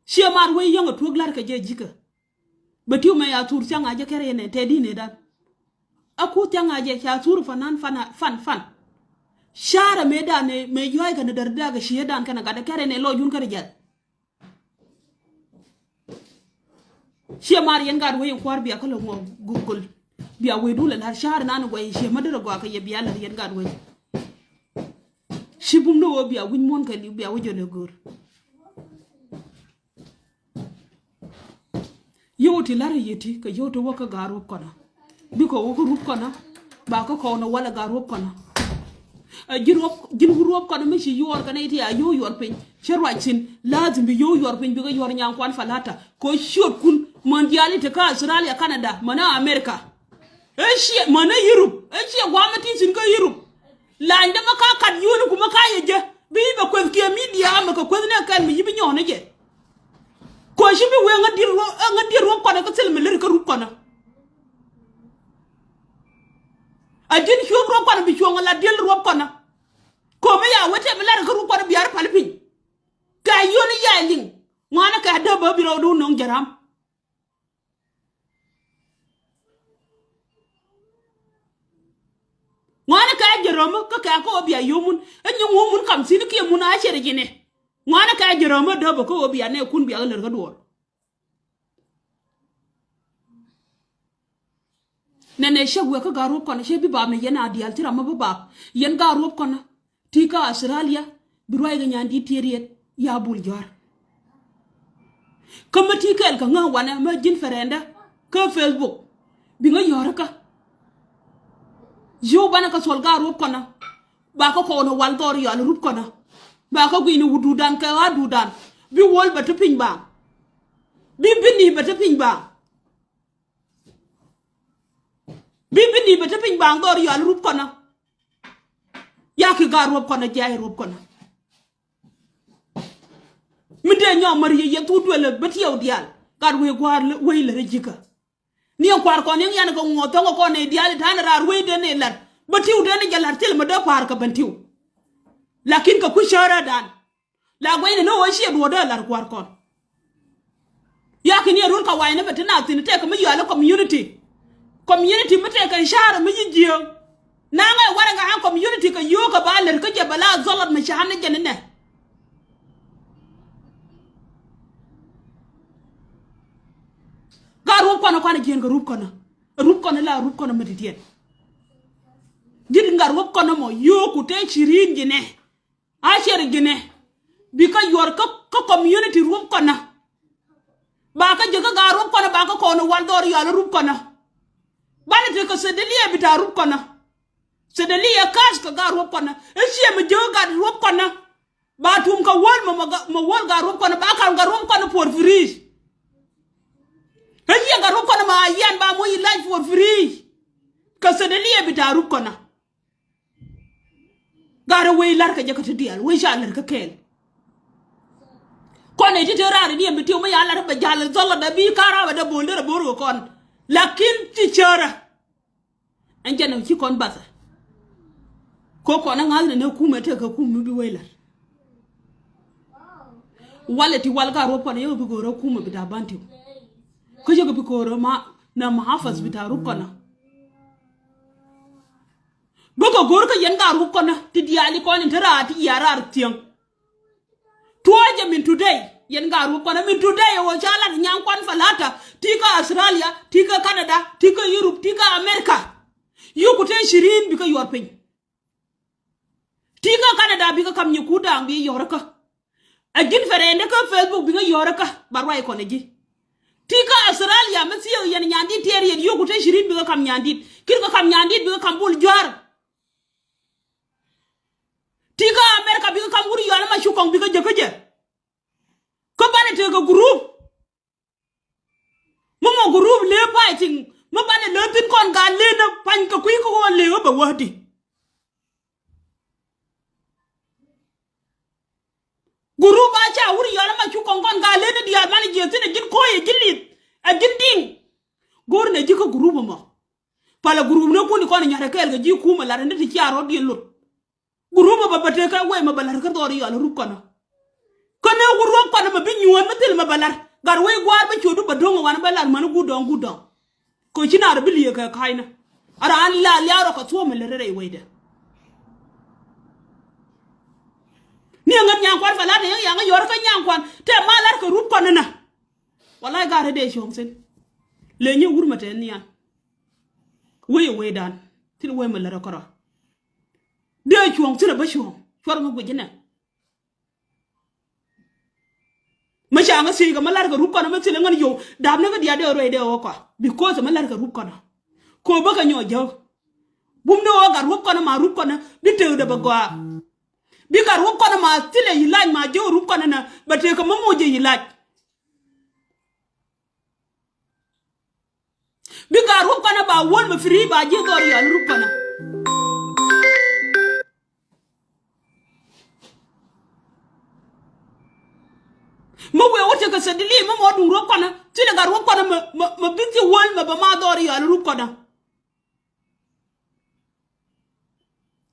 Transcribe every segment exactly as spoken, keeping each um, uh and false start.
Ciɛ mar wee yäŋ a tuɔk la̱r kɛ jɛ ji̱kä. Bɛ tiw mɛ ya thur thiaŋ a jɛ kɛrɛ yɛn ɛ tɛ di̱n ɛ dan. A ku thiaŋ a jɛ ca thur fanan fan fan fan. Ca̱rɛ mëë dan ɛ mëë yuay kɛn däri da̱a̱k ɛ ciɛ dan kɛn a gat ɛ kɛrɛ yɛn ɛ lɔ jun kɛrɛ jɛth. Ciɛ mar yɛn gat wee in kua̱r bia kä lɛ ŋuɔ gugul. Bia wee dul ɛ la̱r ca̱rɛ nan ɛ guay ciɛ ma derɛ gɔaa kɛ yɛ bia la̱r yɛn gat wee. Ci bum ni wee bia wi̱c muɔ̱n kɛ li̱w bia wee jɔl ɛ go̱o̱r. Yio̱w ti la̱rä yeti kɛ yio̱w ti wä kä ga̱a̱r ruɔ̱p kɔnä. Bikɛ wä kä ruɔ̱p kɔnä ba kä kɔn walɛ ga̱a̱r ruɔ̱p kɔnä. Ɛ, ji̱n ruɔ̱p, ji̱n wä ruɔ̱p kɔnä mi ci yuɔr kɛn iti a yio̱w yuɔr piny cɛ ruac thi̱n. La̱thim bi yio̱w yuɔr piny bikɛ yuɔr nyaŋ kuan falata kɛ ciötkun män diaal iti kä Australia, Canada män a America. Ɛ ciɛ män a Europe ɛ ciɛ guamä ti thi̱n kä Europe. Lany dämä ka kat yio̱wni kumä ka yɛ jɛ bi bɛ kueth kiɛ media amɛ kɛ kueth ni kɛn mi yi bi nyɔɔni jɛ. Kɔ ci bi wee ŋä diel ruɔp, ŋä diel ruɔp kɔnä kä thil mi ler kä rup kɔnä. A ji̱n cuɔp ruɔp kɔnä bi cuɔŋ la diel ruɔp kɔnä. Kɔ mi ya wee tɛ mi ler kä rup kɔnä biar pal piny. Kɛ yio̱ni ya liŋ ŋuanä kɛ dee bä bi rɔɔdu no̱ŋ jɛ ram. Ŋuanä kɛ jɛ rɔmä kä kɛ kä wä bia yo̱mun ɛ nyi ŋuɔ̱mun kam thi̱n kiɛ mun a cɛ ri ji̱nɛ. Ŋuanä kɛ jɛ rɔmä dee bä kä wä bia nɛ kun bia kä lär kä duɔɔr. Nɛnɛ cä wek kä ga̱a̱r ruɔ̱p kɔnä cä bi bap ni yɛn a diaal ti ram mi bi bap yɛn ga̱a̱r ruɔ̱p kɔnä. Ti kä Australia bi ruac kɛ nyan di̱t ti riet ya bul jua̱r. Kä mi ti kɛɛl kɛ ŋä wanɛ mi ji̱n fɛrɛndä kä Facebook bi ŋä yɔ̱r kä. Yio̱w banɛ kɛ thuɔl ga̱a̱r ruɔ̱p kɔnä. Ba kä kɔn wal dhɔr yɔal rup kɔnä. Ba kä gui̱n wut dudan kɛ ɣa̱ dudan bi wol bɛ ti piny ba. Bi bi ni bɛ ti piny ba. Bi bi ni bɛ ti piny ba dhɔr yɔal rup kɔnä. Ya ki ga̱a̱r ruɔp kɔnä jiay ruɔp kɔnä. Mi dee nyɔk mär yɛ yɛ thuk duël bä tiɛw diaal gat wee gua̱a̱r wee lär ji̱kä. Ni ɛn kua̱r kɔn yɛn yan kɛ ŋuɔth thɔŋ kɔn nɛ diaal i̱ ta̱a̱n raar wee den i̱ la̱r bä tiw den i̱ jɛ la̱r thil mi dee pa̱a̱r kɛ ben tiw. Lakin kɛ kui̱ cäärä dan la guɛcnɛ ni ɣöö ciɛ duɔ̱ɔ̱dä la̱r kua̱r kɔn. Yakin yɛ run ka wa̱i̱ni bɛ ti na thi̱n tëëkɛ mi yɔal i̱ community. Community mi tëëkɛ ca̱rä mi ci jiääk. Naŋɛ warɛgɛ aŋ community kɛ yio̱o̱kɛ ba lär kä jɛ bɛ la dhɔlɔt mi ca̱a̱n ni jɛ ni nɛ. Gat ruɔ̱p kɔnä kɔn jiɛn kɛ rup kɔnä. Rup kɔnä la rup kɔnä mi ti tiɛn. Ji̱n gat ruɔ̱p kɔnä mɔ yio̱o̱ku te ci ri̱i̱n ji̱nɛ. A ciɛ ri ji̱nɛ. Bi kä yuɔr kä, kä community ruɔ̱p kɔnä. Ba kä jɛ kä gat ruɔ̱p kɔnä ba kä kɔn wal dhɔr yɔal rup kɔnä. Banɛ te kɛ sɛdɛliɛ bi ta̱a̱ rup kɔnä. Sɛdɛliɛ ka̱a̱th kɛ gat ruɔ̱p kɔnä. Ɛ ciɛ mi jɛ kä gat ruɔ̱p kɔnä. Ba tum kɛ wäl mɛ, mɛ wäl gat ruɔ̱p kɔnä ba ka̱m gat ruɔ̱p kɔnä for free. Ɛ ciɛ gat ruɔ̱p kɔnä ma a yian ba moc ilac for free. Kɛ sɛdɛliɛ bi ta̱a̱ rup kɔnä. Gat rɛ wec la̱r kɛ jɛ kä ti diaal wec ca lär kä kɛɛl. Kɔn ɛ ti te raar ni ɛn bi tiw mi ya la̱r bɛ jal dhɔl ɛ dee bi ka̱r raar bɛ dee bo̱o̱l derɛ bo̱o̱r kɛ kɔn. Lakin ti cärä. Ɛn jɛn ɛ ci kɔn bathɛ. Ko kɔn ɛ ŋa̱th ni ni kumɛ tekɛ kum mi bi wec la̱r. Walɛ ti wal gat ruɔ̱p kɔn ɛ yɛ bi go̱o̱rä kumɛ bi da̱a̱ ban tiw. Kä yɛ bi go̱o̱rä ma na mahafas bi ta̱a̱ rup kɔnä. Bä kɛ go̱r kä yɛn gat rup kɔnä ti diaali kɔn in te raar ti yia raar thiäŋ. Tuɔɔcɛ min today yɛn gat rup kɔnä min today ɛ wä ca lat nyaŋ kuan falata ti kä Australia ti kä Canada ti kä Europe ti kä America. Yuk ku te cirin bi kä yuɔr piny. Ti kä Canada bi kä kam nyi kut da̱a̱ŋ bi yɔr kä. Ɛ ji̱n fɛrɛndä kä Facebook bi kä yɔr kä ba ruac kɔn ɛ ji̱. Ti kä Australia mi thiek yɛn nyan di tiɛɛr yɛn yio̱k ku te cirin bi kä kam nyan dit. Kir kä kam nyan dit bi kä kam bul jua̱r. Ti kä America bi kä kam wur yɔal ma cuk kɔŋ bi kä jɛ kä jɛ. Kä banɛ tekɛ group. Mi mɔ group lee fighting mi banɛ lee thin kɔn gaa lee na pany kɛ kui̱ kä ɣöö lee ɣä bɛ wähdi. Group a ca wur yɔl ma cu kɔn kɔn gaa lee ni diaal banɛ jiɛ thin ɛ ji̱n ko̱o̱y ɛ ji̱n li̱th ɛ ji̱n di̱ŋ. Go̱o̱r nɛ ji̱ kä group ɛmɔ. Palɛ group ni kun kɔn nyarɛ kɛɛl kɛ ji̱ kumɛ lat ni ti cia rɔ̱diɛn lot. Group ɛ bɛ bɛ tekɛ wee mɛ bɛ lat kä dhɔr yɔl rup kɔnɔ. Kä Mëë wut ruɔ̱p kɔn mɛ bi nyuɔ̱ɔ̱n mi thil mɛ bɛ lar. Gat wec gua̱a̱r bä ciötdu bɛ do̱ŋ ɛ wanɛ bɛ lar mäni guut dɔ̱ŋ guut dɔ̱ŋ. Kɛ ci naar bi liɛɛk kɛ ka̱cnä. A raan la liaar ɔ kɛ thuɔ̱ɔ̱mɛ lät rɛy wecdɛ. Ni ɛ ŋäth nyaŋ kuan fɛ lat ɛ yäŋ yaŋ ɛ yɔr kä nyaŋ kuan tɛ ma lar kɛ rup kɔn inä. Walay gat rɛ dee cuɔ̱ŋ thi̱n. Leny i̱ wur mɛ tɛ nhian. Wec ɛ wecdan. Thil wec mɛ lät ɛ kärɔa. Dee cuɔ̱ŋ thilɛ bä cuɔ̱ŋ cuɔr ŋä guic inɛ. Mä ca ŋä thiec kɛ mä la̱r kɛ rup kɔnä mä thilɛ ŋän yio̱w dap ni kä diaat dee ruɛy dee ɣöö kɔa. Because mä la̱r kɛ rup kɔnä. Kɛ ɣöö bä kɛ nyɔk jäk. Bum ni ɣöö gat rup kɔnä ma rup kɔnä bi tëëkdɛ bɛ gɔaa. Bi gat rup kɔnä ma thilɛ yi lac ma jäk rup kɔnä nä bɛ tëëkɛ mä moc jɛ yi lac. Bi gat ruɔp kɔnä ba wäl mi free ba ji̱ dhɔr yɔl rup kɔnä. Mi wëë wä tekɛ thädili mi mɔ duŋ ruɔp kɔnä thilɛ gat ruɔp kɔnä mi, mi, mi bi thil wäl mi bɛ ma dhɔr yɔl rup kɔnä.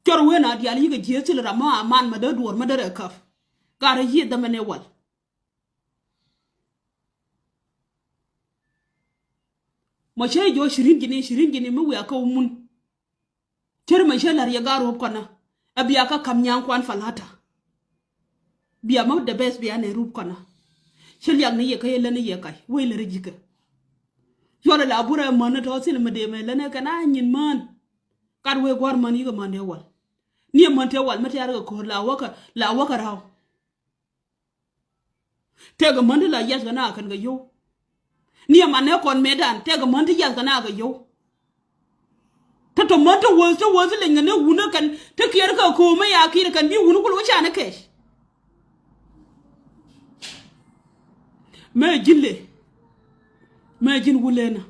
Cɔr wëë na diaal yikɛ ji̱ thilɛ ram mi a man mi dee duɔr mi dee rɛ käp. Gat rɛ yiëë dhämɛ ni wal. Mɔ cä jɔɔ cirin jini cirin jini mi wiaa kä wä mun. Cär mɛ cä la̱r yɛ gaat ruɔ̱p kɔnä. Ɛ bia kä ka̱m nyaŋ kuan falata. Bia mä the best bia nɛ rup kɔnä. Cä liak ni yɛ kä yɛ län ni yɛ kac wec lär ji̱kä. Cuɔlɛ la burɛ män ni tɔ̱ thil mɛ dee mɛ län ni kɛn a nyin män. Kat wee gua̱r män yikɛ män tëë wal. Ni ɛ män tëë wal mä tëë arikɛ ko̱r la wäkä la wäkä ra̱w. Tëëkɛ män ti la yiath kɛ na kɛn kɛ yio̱w. Ni ɛman nɛ kɔn metdan tëëkɛ män ti yiath kɛ na kɛ yio̱w. Te tɔ män ti wäth ti wäth ti leny kɛ ni wunä kɛn ti kiɛr kɛ köömä ya kiɛr kɛn bi wunä kul wä canɛ kɛc. Mɛ ji̱n le mɛ ji̱n wulënä.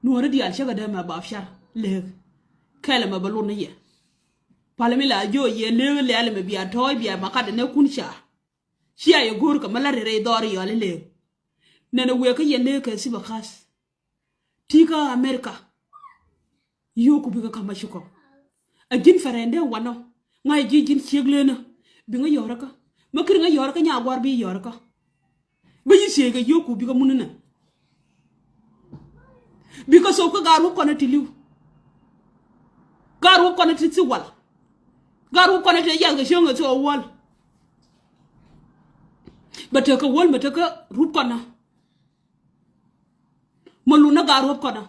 Nuɔ̱ɔ̱ri diaal cäkɛ dee mɛ bap car lëëk kɛlɛ mɛ bɛ lun ni yɛ. Pal mi la jiö yɛ lëëk lɛl mɛ bia tɔ̱ɔ̱c bia makat nɛ kun ca. Cia yɛ go̱o̱r kɛ mi la rɛrɛ dhɔr yɔl ilëë. Nɛnɛ wëë kä yɛ lëë kɛ sibɛ ka̱th. Ti kä America. Yio̱o̱ku bikɛ ka̱m a ci kɔk. A ji̱n fɛrɛndɛ wanɔ ŋa̱c ji̱ ji̱n ciek lënä. Bi ŋä yɔrä kä mi kir ŋä yɔrä kä nya gua̱r bi yɔrä kä. Bi ci ciek kɛ yio̱o̱ku bikɛ mun inɛ. Bikɛ thok kä gaat ruɔ̱p kɔnɛ ti li̱w. Gaat ruɔ̱p kɔnɛ ti thi wal. Gaat ruɔ̱p kɔnɛ ti yath kɛ cieŋ kɛ thok wäl. Bɛ tekɛ wäl mɛ tekɛ rup kɔnä. Mɛ lun ni gat ruɔp kɔnä.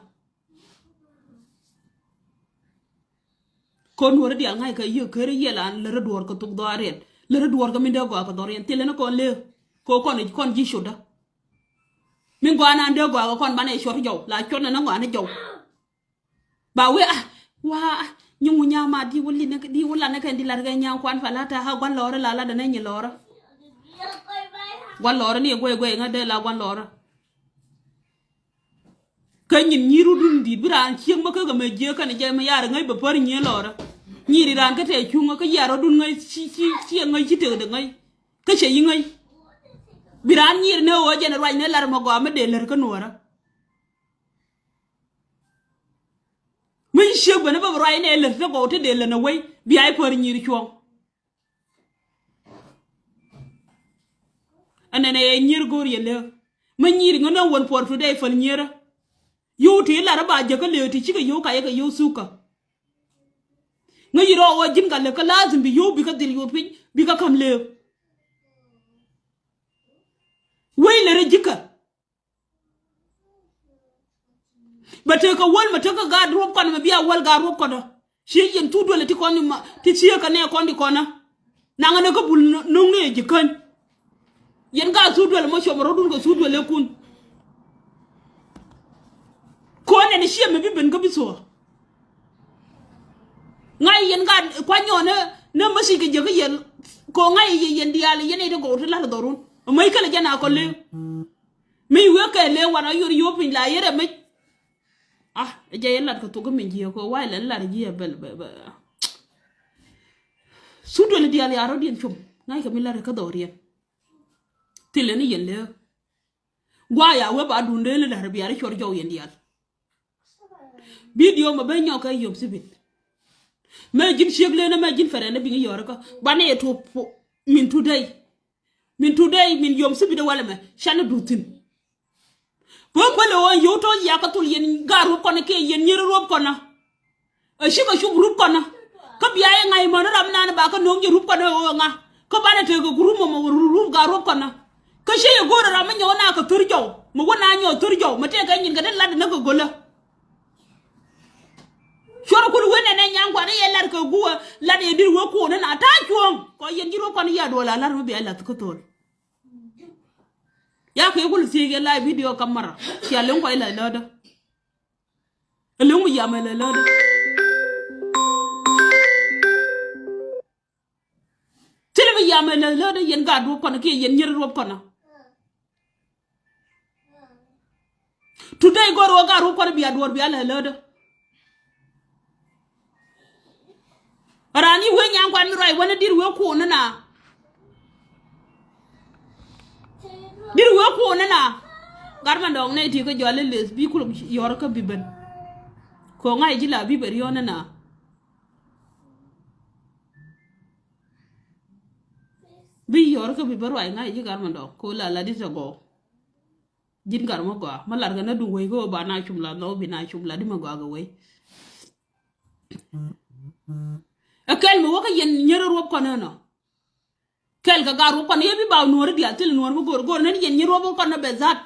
Kɔn nuɔri dial ŋa̱c kɛ yiëë ker yiëë lan lär duɔr kɛ thok dhɔriɛn lär duɔr kɛ min dee gɔaa kɛ dhɔriɛn thilɛ ni kɔn lëë. Kɛ kɔn kɔn ji̱ cutdä. Min gɔaa nan dee gɔaa kɛ kɔn banɛ cuɔt jɔw la cuɔt ni ni gɔaa ni jɔw. Ba wee a wa a nyi ŋu nyaama di wä lin di wä lan kɛn di lat kɛ nyaŋ kuan fa la ta ha guan lɔɔrä la la dɛ nɛ nyi lɔɔrä. Guan lɔɔrä ni guey guey ŋä dee la guan lɔɔrä. Kä nyin nyiru dun dit bi raan ciek mä kä kɛ mɛ jiek kɛn jɛ mɛ yar ŋäc bɛ pär nyiee lɔɔrä. Nyiri raan kä tɛ cuŋä kä yar rɔ dun ŋäc ci ci ci ŋäc ci tek de ŋäc. Kä cɛ yi ŋäc. Bi raan nyir ne ɣöö jɛn ruac ne lar mɛ gɔaa mɛ dee lär kä nuɔrä. Mi ci ciek ben bä bi ruac inɛ lät ti gɔw ti dee lät ni wei bia i̱ pär nyir cuɔ̱ŋ. Ɛnɛnɛ yɛ nyir go̱o̱r yɛ lek mi nyir ŋä nä wän puɔr tu dee i̱ päl nyierä. Yio̱w ti i̱ lar i̱ ba jäkä lek ti cikɛ yio̱w ka yɛ kɛ yio̱w thukä. Ŋä yi rɔɔk wä ji̱n ka lek kä lazim bi yio̱w bi kä dhil yuɔth piny bi kä käm lek. Wei lɛ rɛ ji̱kä. Bɛ tekɛ wäl mɛ tekɛ gaat ruɔp kɔn mɛ bia wäl gaat ruɔp kɔn. Ciɛ yɛn thuk duël ti kɔn ma ti ciɛ kɛ nɛ kɔn di kɔn. Naŋɛ ni kä bul no̱ŋ ni ɛ ji̱ käny. Yɛn gaat thuk duël mɔ cuɔmɛ rɔ̱dun kɛ thuk duël ɛ kun. Kɔn ɛn ciɛ mɛ bi ben kä bi thuɔɔ. Ŋa̱c yɛn gaat kuany nyɔɔn ni ni mäthi kɛ jiäkä yɛn. Kɔ ŋa̱c yɛ yɛn diaal yɛn ɛ ti gɔw ti la̱t dhɔrun. Mäc kɛlɛ jɛn a kɔ lëë. Mi wek kɛ lëë wan a yor yop piny la yɛrɛ mec. Ah, ɛ jɛ yɛ lat kɛ thok kä min jiɛ kɔ wac lɛ lat jiɛ bɛl bɛ bɛ. Thuk duël diaal ya rɔ̱diɛn cum ŋa̱c kɛ mi lat kä dhɔriɛn. Thilɛ ni yɛn lëë. Gua̱a̱ ya wee ba dundee ni lat biaar cuɔr jɔw yɛn diaal. Bidio mɛ ben nyɔk kɛ yom thibit. Mɛ ji̱n ciek len mɛ ji̱n fɛrɛn ni biŋ yɔr kä banɛ yɛ tuɔp min today. Min today, min yom sibit walɛ mɛ canɛ duth thi̱n. Bä päl ɣöö yio̱w tɔ̱ yakä thul yɛn gaat ruɔ̱p kɔnä kiɛ yɛn nyier ruɔ̱p kɔnä. Ɛ cikɛ cup rup kɔnä. Kä bia yɛ ŋa̱c män ram nan ba kä no̱o̱ŋ jɛ rup kɔnä ɣöö ŋa. Kä banɛ tekɛ ku rup mɔmɔ rup gaat ruɔ̱p kɔnä. Kä ciɛ yɛ go̱o̱rɛ ram mi nyɔk na kɛ thör jɔw. Mi wä na nyɔk thör jɔw. Mi tëëkɛ nyin kɛ ti lat ni kɛ go̱lä. Cuɔr kun wen ɛn ɛ nyan kuan i̱ yɛ lat kɛ guɔ lat yɛ dit wee kuɔn ni na ta̱a̱ cuɔ̱ɔ̱ŋ. Kɔ yɛn ji̱ ruɔ̱p kɔnä yɛ duɔl a lat mi bia lath kä thöl. Ya kɛ kul thiec yɛ live video camera. Cia liŋ kɔ ilɛ läätdä. Ɛ liŋ mi yam ɛ lɛ läätdä. Thilɛ mi yam ɛ lɛ läätdä yɛn gaat ruɔ̱p kɔnä kiɛ yɛn nyier ruɔ̱p kɔnä. Today gɔr wä gaat ruɔ̱p kɔnä bia duɔ̱ɔ̱r bia lɛ läätdä. Raan i̱ wee nyan kuan mi ruac wänä di̱t wee kuɔn ni na. Di̱t wee kuɔn ni na. Gat man dɔɔŋ nɛy ti kä jɔal ileth bi kulok yɔr kä bi ben. Kɛ ŋa̱c ji̱ la bi ben riɔ̱ɔ̱n ni na. Bi yɔr kä bi ben ruac ŋa̱c ji̱ gat man dɔɔŋ kɛ la la di̱t tɛ gɔɔ. Ji̱n gat mɔ gɔaa mä lar kɛ na duŋ wei kä ba na cum la nhɔk bi na cum la di mɛ gɔaa kɛ wei. Ɛ kɛl mi wä kä yɛn nyier ruɔp kɔn ɛnɔ. Kɛl kɛ gaat ruɔp kɔn yɛ bi ba nuɔ̱ɔ̱ri diaal thil nuɔ̱ɔ̱ri mi go̱o̱r go̱o̱r nɛn yɛn nyier ruɔp kɔn ɛ bɛ dhat.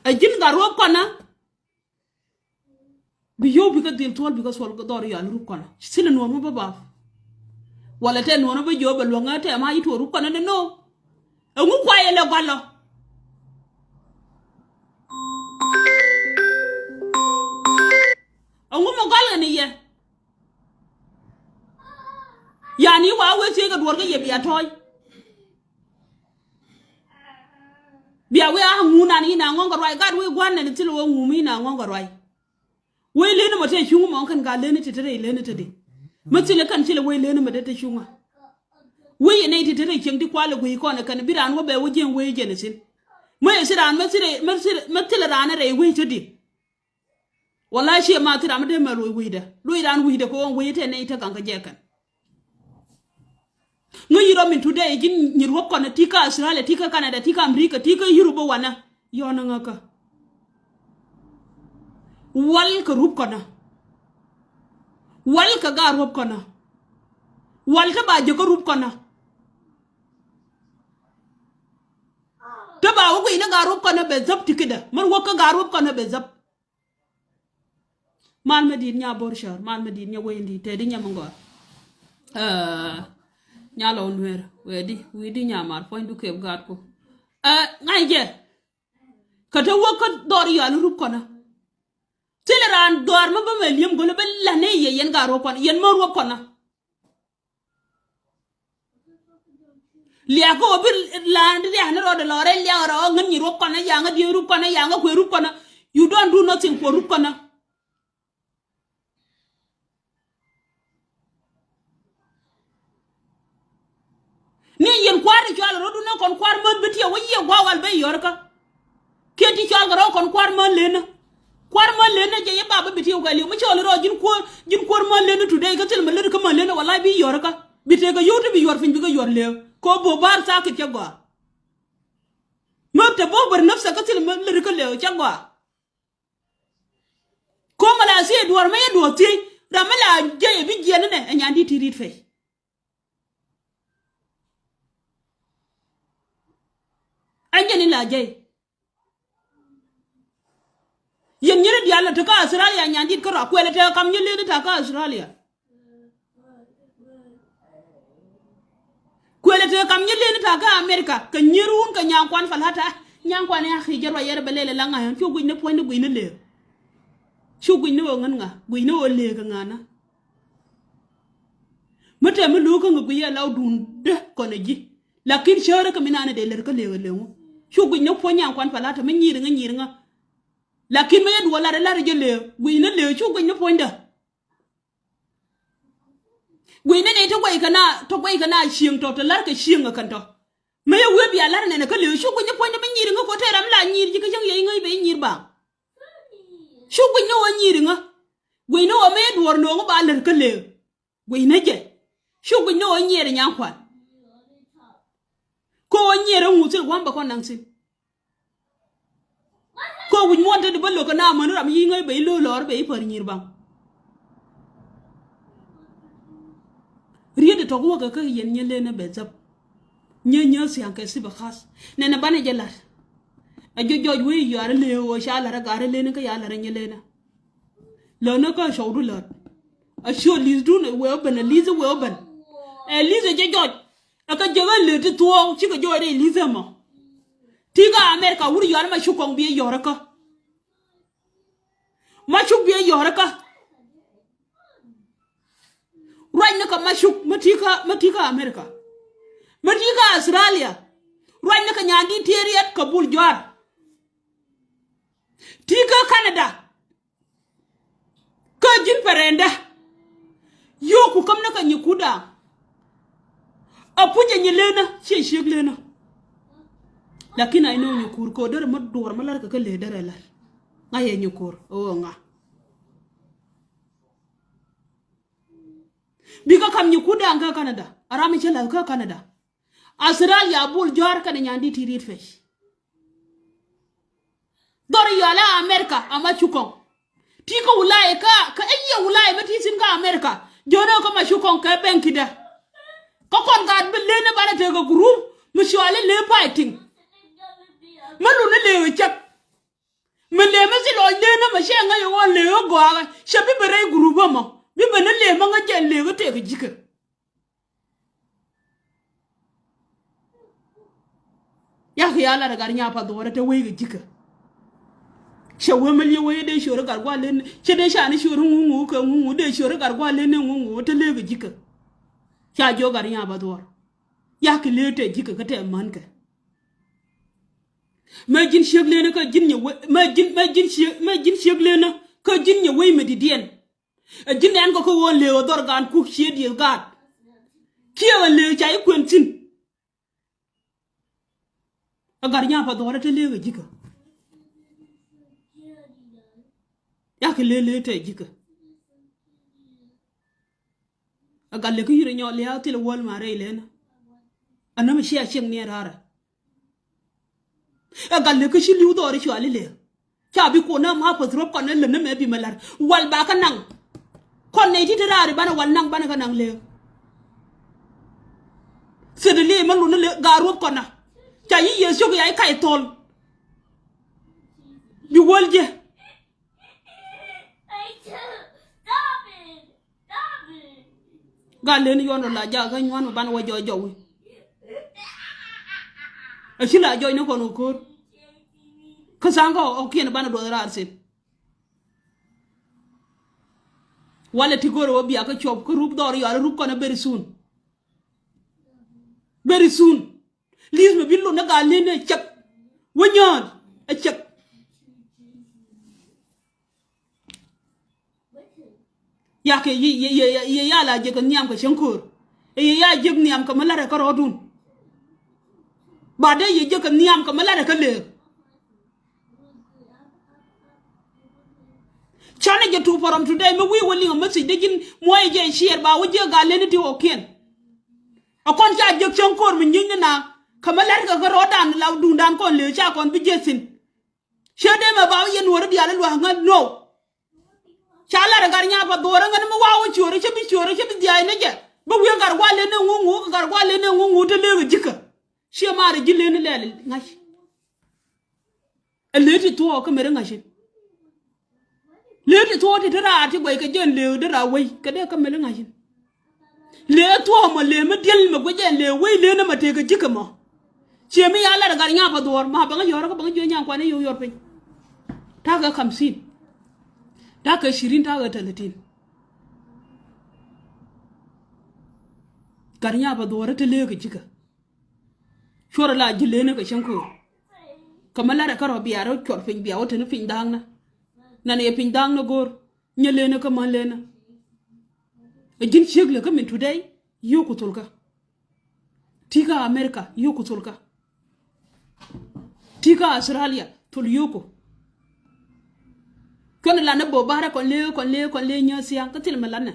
Ɛ ji̱n gaat ruɔp kɔn ɛ. Bi yio̱w bikɛ dhil thuɔ̱l bikɛ thuɔ̱l kɛ dhɔr yal rup kɔnɔ. Thilɛ nuɔ̱ɔ̱r mi bä bap. Walɛ tɛ nuɔ̱ɔ̱r mi bä jiök bɛ luäŋä tɛ ma yi tuɔɔk rup kɔnɔ ni no. Ɛŋu kuay ɛlɛ gɔlɔ. Ɛŋu mi gɔl kɛ ni yɛ. Yani wa wee thiec kɛ duɔ̱ɔ̱r kä yɛ bia tɔ̱ɔ̱c. Bia wee a ŋun an yin a ŋɔ̱ŋ kɛ ruac gat wee gua̱n nɛn thil wee ŋum yin a ŋɔ̱ŋ kɛ ruac. Wee leni mɔ te cuŋ mɔ kɛn ka leni te te rɛy leni te di. Mä thilɛ kɛn thilɛ wee leni mɔ te te cuŋ a. Wee yɛ nɛy te te rɛy cieŋ ti kualɛ guiy kɔn kɛn bi raan wä bɛ wä jiɛn wee jɛn thin. Mä yɛ thil raan mä thilɛ mä thilɛ mä thilɛ raan rɛy wee te di. Wala ciɛ ma thil ram dee mɛ loc wi̱i̱dɛ loc raan wi̱i̱dɛ kɛ ɣöö wi̱i̱ te nɛy te gaŋ kä jɛ kɛn. Ŋäc yi rɔ min today ji̱n nyi ruɔ̱p kɔnä ti kä Australia ti kä Canada ti kä America ti kä Europe wanä. Yɔnä ŋäkä. Wal kɛ rup kɔnä. Wal kɛ gaat ruɔ̱p kɔnä. Wal te ba jɛ kä rup kɔnä. Te ba wä guiy ni gaat ruɔ̱p kɔnä bɛ dhäp ti kidä män wä kä gaat ruɔ̱p kɔnä bɛ dhäp. Mal mi di̱i̱t nya bor cär mal mi di̱i̱t nya wee in di̱i̱t tɛt i̱ nya mi gɔaa. Ɛ, nya lɔ nueer wee di wi̱i̱ di nya mar puɔ̱ny du kep gaatku. Ɛ, ŋa̱c jɛ. Kä te wä kä dhɔr yal rup kɔnä. Thilɛ raan dhɔr mi bä mɛ li̱em gölä bä la̱t ni yɛ yɛn gaat ruɔp kɔnä yɛn mär ruɔp kɔnä. Liak kä wä bi la̱a̱n di riak ni rɔɔdɛ lɔɔrɛ liak rɔ ŋän nyi ruɔp kɔnä yaŋä diee rup kɔnä yaŋä kuëë rup kɔnä. You don't do nothing for rup kɔnä. Ni yɛn kua̱r i̱ cɔal rɔ̱dun ɛ kɔn kua̱r män bi tiɛw wä yiëë gua̱a̱k wal ben yɔrkä. Kiɛ ti cɔal kɛ rɔ̱ kɔn kua̱r män lenä. Kua̱r män lenä jɛ yɛ bap bi tiɛw kɛ liw mi cɔal rɔ̱ ji̱n kuäär ji̱n kuäär män lenä today kä thil mi lät kä män lenä wala bi yɔrkä. Bi tëëkɛ yio̱w ti bi yuɔr piny bikɛ yuɔr lëë kɛ ɣöö bo̱o̱k ba̱a̱r thaakit cɛ gɔaa. Mä te bo̱o̱k bär näpthɛ kä thil mi lät kä lëë cɛ gɔaa. Ko̱o̱m ala thiec duɔ̱ɔ̱r mi yɛ duɔ̱ɔ̱r thiec ram mi la jiɛc ɛ bi jiɛn inɛ ɛ nyan di̱t ti ri̱t pɛy. Ɛn jɛn in la jiɛc. Yɛn nyiri diaal lɔ te kä Australia nyan di̱t kä rɔ kuɛlɛ te kam nyi leni ta kä Australia. Kuëlɛ tëë kam nyi leni ta̱a̱ kä America kɛ nyier wun kɛ nyaŋ kuan falata. Nyaŋ kuan ya ki jɛ ruac yɛrɛ bɛ lɛlɛ la ŋa̱c ɣän cu guic ni puɔ̱ny ni guic ni lëë. Cu guic ni ɣöö ŋän ŋa guic ni ɣöö lëë kɛ ŋa̱nä. Mi tɛm mi lo̱o̱k kä ŋä guic yɛ la wä duundä kɔn ɛ ji̱. Lakin cäärä kɛ mi naan ɛ dee lär kä lëë kɛ lëë ŋu. Cu guic ni puɔ̱ny nyaŋ kuan falata mi nyiir ŋä nyiir ŋä. Lakin mi yɛ duɔl lar ɛ lar ɛ jɛ lëë guic ni lëë cu guic ni puɔ̱nydä. Guic ni nɛy ti guɛc kɛ na tɔ guɛc kɛ na cieŋ tɔ tɔ lar kɛ cieŋ kɛ kɛn tɔ. Mëë yɛ wee bia lar nɛnɛ kä lëë cu guic ni puɔ̱nydä mi nyi̱i̱r ŋä kɔ tëë ram la nyi̱i̱r ji̱ kä cäŋ yɛ i̱ ŋäc bɛ i̱ nyi̱i̱r baaŋ. Cu guic ni ɣöö nyi̱i̱r ŋä. Guic ni ɣöö mëë duɔ̱ɔ̱r nööŋä ba lär kä lëë. Guic ni jɛ. Cu guic ni ɣöö nyiɛɛr nyaŋ kua̱n. Nyɛrɛ ŋu thil gua̱m bɛ kɔn naŋ thi̱n. Kɛ wi̱c muɔ̱n te di bä lo̱k kɛ na mäni ram yi̱ ŋäc bɛ i̱ lo̱k lɔr bɛ i̱ pär nyir baŋ. Riet di tɔk wäkɛ kä yɛn nyɛ lenä bɛ dhäp. Nyɛ nyɛ thia̱ŋ kɛ thipɛ ka̱th nɛnɛ banɛ jɛ la̱t. Ɛ jɔc jɔc wee yɔaarä lëë ɣöö ca la̱t ɛ ga̱rä lenä kä ya la̱t ɛ nyɛ lenä. Lönä kä cɔwdu lät. A ciö li̱thdun ɛ wee ɔ ben, ɛ li̱th ɛ wee ɔ ben. Ɛ li̱th ɛ jɛ jɔc. Ɛ kä jek ɛ lëë ti thuɔɔk cikɛ jɔɔc rɛy li̱th ɛmɔ. Ti kä America wur yɔal ma cuk kɔŋ bi ɛ yɔr ɛ kä. Ma cuk bi ɛ yɔr ɛ kä. Ruacni kä ma cuk ma ti kä, ma ti kä America. Ma ti kä Australia. Ruacni kä nyan di tiee riɛt kä bul juar. Ti kä Canada. Kä ji̱n pɛrɛndä. Yio̱o̱ku käm ni kɛ nyi kut da̱a̱ŋ. A puc a nyi lenä ciɛ ciek lenä. Lakin a inɔ nyi kur kɛ ɔ derɛ mä duɔr mä lar kɛ kä lëë derɛ lar. Ŋa̱ yɛ nyi kur ɛ ɣöö ŋa̱. Bikɛ kam nyi kut da̱a̱ŋ kä Canada. A ram i̱ cä la̱th kä Canada. Australia bul jɔ̱a̱r kɛnɛ nyan di ti riet pec. Dhɔr yɔalɛ America ama cukɔŋ. Ti kä wulay kä, kä ɛ yiɛ wulay mi ti thi̱n kä America. Jɔ̱ɔ̱n ɛ kä ma cukɔŋ kɛ bɛŋ kidä. Kä kɔn gat bi len ɛ banɛ tekɛ gurup mi cuali lee pay tiŋ. Mi lun ni lee ɛ cɛp. Mi lee mi thil ɔc len ɛ ma cɛ ŋäc ɛ ɣɔn lee ɛ gɔaakä cɛ bi ben rɛy gurup ɛmɔ. Bi ben ni lee ma ŋäc jɛ lee kä tekɛ ji̱kä. Yak ya lat ɛ gat nya pa dhuɔrɛ te wei kɛ ji̱kä. Cɛ wee mi liɛ wei dee ciöri gat gua̱l len cɛ dee ca ni ciöri ŋuŋu kɛ ŋuŋu dee ciöri gat gua̱l len ni ŋuŋu te lee kɛ ji̱kä. Ca jiök gat nya pa dhuɔr. Yak kɛ lee te ji̱kä kä te män kɛ. Mɛ ji̱n ciek lenä kä ji̱n nyɛ wei mɛ ji̱n mɛ ji̱n ciek mɛ ji̱n ciek lenä kä ji̱n nyɛ wei mɛ didiɛn. Ɛ ji̱n nɛn kɔ kä ɣöö lëë ɣä dhɔr gaan kuk cie dieth gaat. Kiɛ ɣä lëë ca i̱ kuën thi̱n. Ɛ gat nya̱a̱ pa dhuɔ̱ɔ̱rä te lëë ɣä ji̱kä. Yakɛ lëë lëë te ji̱kä. Ɛ gat lëë kä yirɛ nyɔk lia̱a̱ thilɛ wäl ma rɛy lënä. Ɛ nɔmɛ cia ciɛŋ ni ɛ raarä. Ɛ gat lëk kä ci li̱w dhɔɔri cuali lëk. Ca bi kuɔn nä ma path ruɔ̱p kɔn ɛ lät nä mɛ bi mɛ la̱r wal ba kä naŋ. Kɔn nɛy ti te raari banɛ wal naŋ banɛ kä naŋ lëk. Thit li mɛ lun ni lëk gaa ruɔ̱p kɔn na. Ca yi yiëë ciök ya i̱ kac thol. Bi wäl jɛ. Gat len yuɔn ɔ la jak kä nyuan mi ban wä jɔɔc jɔwi. A ci la jɔɔc ni kɔn wä ko̱r. Kä tha̱a̱ŋ kä ɔ kiɛn ban duɔth raar thil. Walɛ ti go̱r wä bia kä cuɔp kä rup dhɔr yual rup kɔn a very soon. Very soon. Li̱th mi bi lun ni gaa len ɛ cɛk. Wä nyɔɔn ɛ cɛk. Yakɛ yɛ, yɛ, yɛ, yɛ, yɛ ya la jek kɛ nhiam kɛ cäŋ ko̱o̱r. Ɛ yɛ ya jek nhiam kɛ mi la̱rɛ kä rɔɔdun. Ba dee yɛ jek kɛ nhiam kɛ mi la̱rɛ kä lëëk. Canɛ jɛ tuk pɔrɔm today mi wi̱i̱ wä liŋ a message dee ji̱n muɔyɛ jɛ share ba wä jiɛ gaa leni ti ɣɔkiɛn. A kɔn ca jek cäŋ ko̱o̱r mi nyieeny ni na kɛ mi la̱rɛ kɛ kä rɔɔdan la duundan kɔn lëëk ca kɔn bi jiɛ thi̱n. Ciɛ dee mɛ ba wä yɛn nuɔ̱ɔ̱ri diaal i̱ lua̱a̱ ŋäth no. Ca lar ɛ gat nyaap a dhuɔ̱ɔ̱r ɛ ŋäni mi wa̱a̱ wä ciöörä cä bi ciöörä cä bi dhia̱a̱c ni jɛ. Bi wi̱i̱ gat gua̱l len ni ŋuŋ ŋuŋ gat gua̱l len ni ŋuŋ ŋuŋ te lëëk ɛ ji̱kä. Ciɛ maar ɛ ji̱ len ni lɛl ŋa̱c. Ɛ lëë ti thuɔɔk kä meri ŋa̱cin. Lëë ti thuɔɔk ti te raar ti guɛc kɛ jɛn lëëk dee raar wei kɛ dee kä meri ŋa̱cin. Lëë thuɔ̱ɔ̱m ɔ lëë mi diɛl mi guic ɛn lëë wec lëë ni mɛ tëëk ɛ ji̱kä mɔ. Ciɛ mi ya lat ɛ gat nyaap ɛ dhuɔ̱ɔ̱r ma bäŋä yɔ̱ɔ̱r kä bäŋä jiö nyaŋ kuan i̱ yio̱w yɔ̱ɔ̱r piny. Ta̱a̱ kɛ kamsin. Ta̱a̱ kɛ cirin ta̱a̱ kɛ tɛlɛtin. Gat nyaap ɛ dhuɔ̱ɔ̱r ɛ te lëëk ɛ ji̱kä. Cuɔr ɛ la ji̱ lëënä kɛ cäŋ köör. Kɛ mi lat ɛ kärɔ̱ bia rɔ cuɔr piny bia wä te ni piny dha̱a̱ŋnä. Nɛn yɛ piny dha̱a̱ŋnä go̱o̱r. Nyɛ lenä kä män lenä. Ɛ ji̱n ciek lɛ kä min today yio̱o̱ku thulkä. Ti̱i̱ kä America yio̱o̱ku thulkä. Ti̱i̱ kä Australia thul yio̱o̱ku. Cuɔn lanɛ bo̱o̱ ba̱rä kɔn lee kɔn lee kɔn lee nyääk thia̱a̱ŋ kä thil mɛ lanɛ.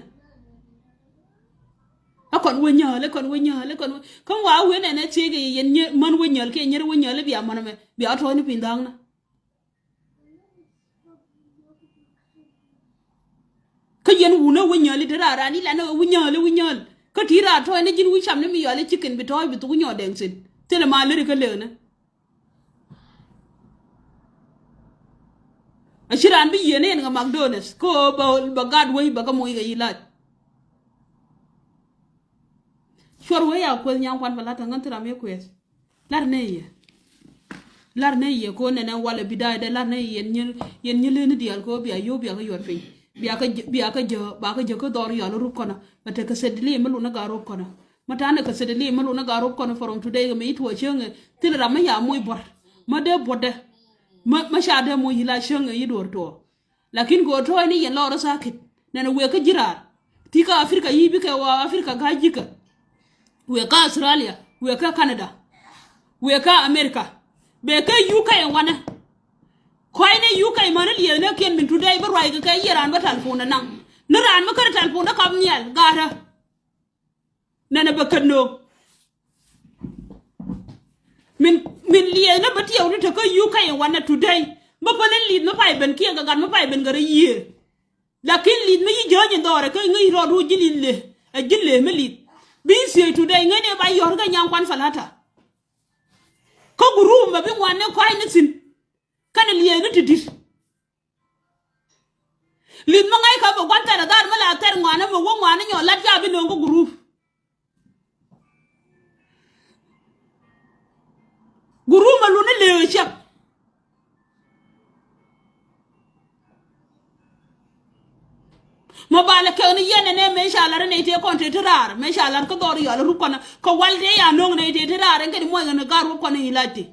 Ɛ Kɔn wä nyääl, kɔn wä nyääl, kɔn wä. Kä wa wä nɛnɛ thiek i̱ yɛn nyɛ män wä nyääl kiɛ nyɛr wä nyääl bia män mɛ bia tɔ̱ɔ̱c ni piny dha̱a̱ŋ na. Kä yɛn wunä wä nyääl i̱ te raar raan i̱ lanɛ wä nyääl, wä nyääl. Kä ti raar tɔ̱ɔ̱c ni ji̱n wä cam ni mi yɔal i̱ cikin bi tɔ̱ɔ̱c bi thuk nyɔɔdɛŋ thi̱n. Thilɛ ma lär ikä lëënä. A ci raan bi yieen in ŋa McDonald's kä ɣöö bɛ, bɛ gat wei bɛ kä moc kɛ yi lac. Cuɔr wee ya kueth nyaŋ kuan bɛ lat aŋän thi ram yɛ kueth. Lar ne yɛ. Lar ne yɛ ko nɛnɛ walɛ bi da̱a̱ dɛ lar ne yɛ yɛn nyɛ, yɛn nyɛ leni diaal ko bia yio̱w bia kä yuɔr piny. Bia kä jɛ, bia kä jɛ, ba kä jɛ kä dhɔr yɔal rup kɔnɔ. Bɛ tekɛ sɛt dili mi lun ni gar rup kɔnɔ. Ma ta̱a̱ ni kɛ sɛt dili mi lun ni gar rup kɔnɔ from today kɛ mi tuɔ cieŋɛ. Thil ram mi ya moc buɔt. Ma dee buɔt dɛ. Ma, ma ca dee moc yila cieŋɛ yi duɔr tuɔ. Lakin kɛ ɣöö tɔ̱ɔ̱c ni yɛn lɔɔr sakit nɛnɛ wëë kä ji̱ raar. Ti kä Africa yi̱ bikɛ wä Africa ga̱ ji̱kä. Wëë kä Australia, wëë kä Canada, wëë kä America. Bee kä U K wanɛ. Kɔc ni U K mäni liɛɛth ni kiɛn min today bi ruac kɛ kɛ yiëë raan bä telephone dä naŋ. Ni raan mi kärɛ telephone dä kap nhial ga̱a̱rä. Nɛnɛ bɛ kän no̱o̱ŋ. Min, min liɛɛth ni bä tiɛw ni te kä U K in wanɛ today. Bä päl in li̱th mi pay ben kiɛn kɛ gat mi pay ben kɛ rɛ yiëë. Lakin li̱th mi yi jääny in dhɔrɛ kä ŋäc rɔɔd ru ji̱ li̱th le. Ɛ ji̱ le mi li̱th. Bi in thiëëc today ŋäc ni ba yɔ̱r kɛ nyaŋ kuan falata. Kä guruum bɛ bi ŋuan ni kɔ̱a̱c ni thi̱n. Kɛnɛ liɛɛth ni ti di̱t. Li̱th mi ŋa̱c kä bɛ gua̱n thɛr ɛ dhar mi la thɛr ŋuan ɛmɛ wä ŋuan ni nyɔ lat ca bi nööŋ kä gurup. Gurup mɛ luni lëë ciɛk. Mɛ balɛ kɛk ni yɛn ɛnɛ mëë ca lar ɛnɛ itëë kɔn tëë ti raar mëë ca lar kä dhɔr yɔal rup kɔnä kɛ wal tëë ya nööŋ ɛnɛ itëë ti raar ɛn kɛ ti muɔc ɣän ɛ gar rup kɔnä i̱ lac ti.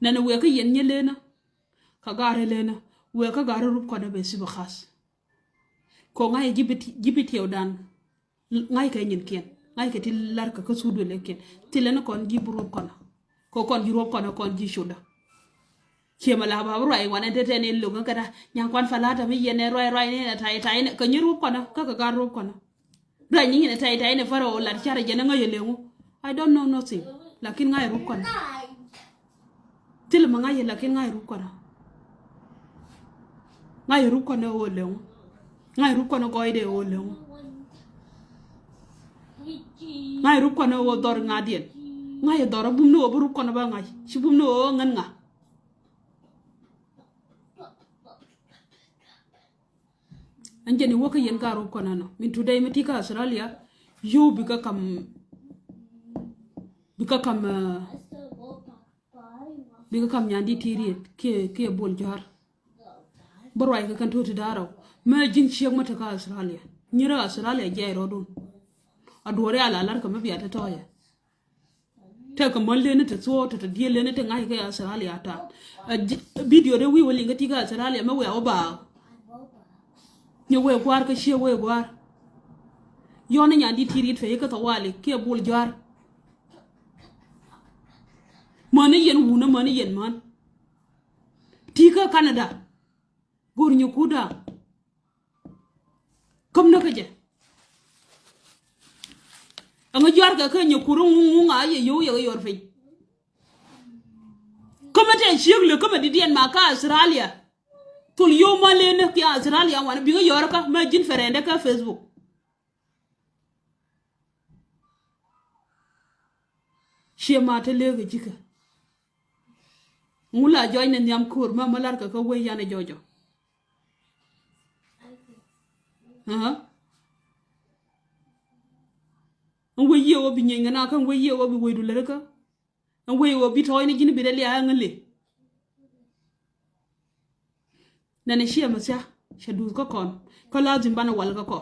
Nɛnɛ wëë kä yɛn nyɛ lenä. Kä ga̱rä lenä wëë kä ga̱rä rup kɔnä bɛ sibä khas. Kɔ ŋa̱cä ji̱ bi ti-, ji̱ bi tiɛwdan. Ŋa̱ckɛ nyinkiɛn ŋa̱ckɛ ti larkä kä thuk duëlëkiɛn. Thilɛ ni kɔn ji̱ bi ruɔp kɔnä. Kɔ kɔn ji̱ ruɔp kɔnä kɔn ji̱ cutdä. Ciɛ mɛ la ba bi ruac wanɛ tetɛn in lo̱k kä kɛta nyaŋ kuan falata mi yɛn ɛ ruac ruac ni nɛ tay tay nɛ kɛ nyi ruɔp kɔnä kä kɛ ga̱r ruɔp kɔnä. Ruac ni nyinɛ tay tay nɛ Pharaoh lat carɛ jɛn ɛ ŋäc ɛ leŋu. I don't know nothing. Lakin ŋa̱c rup kɔnä. Thilɛ mɛ ŋa̱c yɛ lakin ŋa̱c rup kɔnä. Ŋa̱c rup kɔnä ɣöö leŋu. Ŋa̱c rup kɔnä gɔɔydɛ ɣöö leŋu. Ŋa̱c rup kɔnä ɣöö dhɔr ŋa̱diɛn. Ŋa̱c yɛ dhɔr a bum ni ɣöö bi rup kɔnä ba ŋa̱c. Ci bum ni ɣöö ŋän ŋa̱. Ɛn jɛn iwä kä yɛn ka rop kɔn ɛnɔ min today mi ti kä Australia. Yio̱w bikɛ kam, bikɛ kam, eh, bikɛ kam nyandi ti riet kiɛ, kiɛ bol jɔ̱a̱r. Bä ruac kɛ kɛn to̱ ti da̱rɛ mɛ ji̱n ciek mɛ te kä Australia. Nyirɛ Australia jiɛc rɔɔdun. A duɔ̱ɔ̱ri a la lar kɛ mɛ bia te tɔ̱ɔ̱yɛ. Tekɛ män leni te thuɔɔk te te diee leni te ŋa̱c kɛ Australia ta̱a̱. A video de wi̱i̱ wä liŋ kä ti kä Australia mɛ wiaa wä baak. Ni wee gua̱a̱r kä ciek wee gua̱a̱r. Yɔn ni nyan di ti riet fɛ ikä thawali kiɛ bul jua̱a̱r. Mäni yɛn wunä mäni yɛn män. Ti kä Canada. Go̱r nyɛ kuda. Käm ni kä jɛ. Ɛŋä juarkɛ kä nyɛ kur ŋuŋ ŋuŋ a yɛ yio̱w yɛ kɛ yɔr piny. Kämɛ tɛ ciek lek kämɛ didiɛn ma kä Australia. Thol yio̱w ma len ni kiɛ Australia wanɛ bikɛ yɔr kä mɛ ji̱n fɛrɛndɛ kä Facebook. Ciɛ ma te lek ɛ ji̱kä. Ŋu la jɔc ni nhiam ko̱r ma ma larkɛ kä wee yan ɛ jɔjɔ. Aa. Ɛn wee yiëë wä bi nyieny kɛ na kä ɛn wee yiëë wä bi wecdu lät kä. Ɛn wee wä bi tɔɔcni ji̱n bi rɛ lia̱a̱ ɛŋä le. Nɛnɛ ciɛ mɛ thia cɛ duuth kä kɔn kä lazim banɛ wal kä kɔ.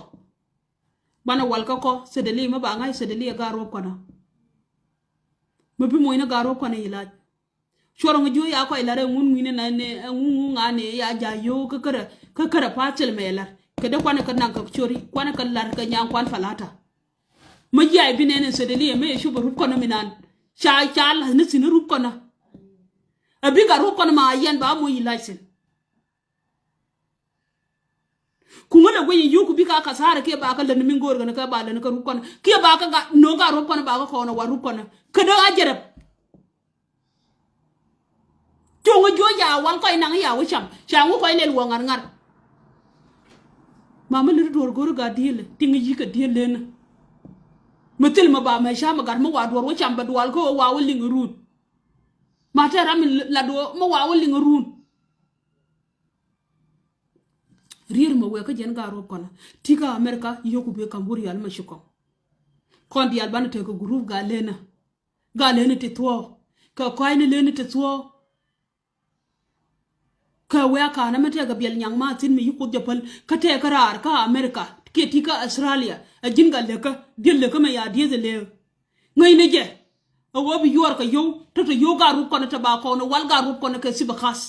Banɛ wal kä kɔ thedeli mɛ ba ŋa̱c thedeli ɛ ga̱a̱r wä kuanä. Mɛ bi moc ni ga̱a̱r wä kuanä yi lac. Cuɔr ŋä jiö ya kɔc lar ɛ ŋun ŋuini na ni ɛ ŋun ŋun ŋa ni ya ja yio̱w kä kärä kä kärä pa thil mɛ lar kɛ dee kuanɛ kä naŋ kɛ cori kuanɛ kä lar kɛ nyaŋ kuan falata. Mä jiac bi nɛn in thedeli ɛ mä yɛ cop ɛ rup kɔnä mi nan ca ca la̱th ni thi̱n rup kɔnä. Ɛ bi gat rup kɔnä ma a yɛn ba moc yi lac thi̱n. Kuŋä lɛ guic in yio̱w ku bikɛ a kathara kiɛ ba kä lät ni mi go̱o̱r kɛn kɛ ba lät ni kä rup kɔn kiɛ ba kä no̱o̱ŋ kä rup kɔn ba kä kɔn a wa rup kɔn. Kä dee a jɛrɛp. Cuŋä juɔ̱c ca wal kɔc naŋ ya wä cam ca ŋu kɔc lɛl wä ŋa̱r ŋa̱r. Ma mi lät duɔ̱ɔ̱r go̱o̱r gat diëël tiŋ yi̱ kɛ diëël lenä. Mi thil mi ba mɛ ca mi gat mi wa duɔ̱ɔ̱r wä cam bɛ dual kä wä wa wä liŋ run. Ma tɛɛr ram mi la duɔ̱ɔ̱r mi wa wä liŋ run. Rier mɛ wɛɛkä jɛn gaat ruɔ̱p kɔnä. Ti̱kä America yio̱ku bi ka̱m wur yal mɛ ci kɔŋ. Kɔn diaal banɛ tekɛ group gaat lenä. Gaat lenä ti thuɔ̱ɔ̱. Kɛ kɔa̱cni lenä ti thuɔ̱ɔ̱. Kɛ wɛɛkä ka̱n ɛmɛ tekɛ biɛl nyaŋ ma thi̱n mi yi Kuoth jɛ päl kä tekɛ raar kä America kiɛ ti̱kä Australia. Ɛ ji̱n gat lekä diel lekä mɛ ya dieth ɛ leek. Ŋäcnɛ jɛ. Ɛ ɣöö bi yuɔr kɛ yio̱w te te yio̱w gaat ruɔ̱p kɔnɛ te ba kɔn wal gaat ruɔ̱p kɔnɛ kɛ thip ɛ ka̱th.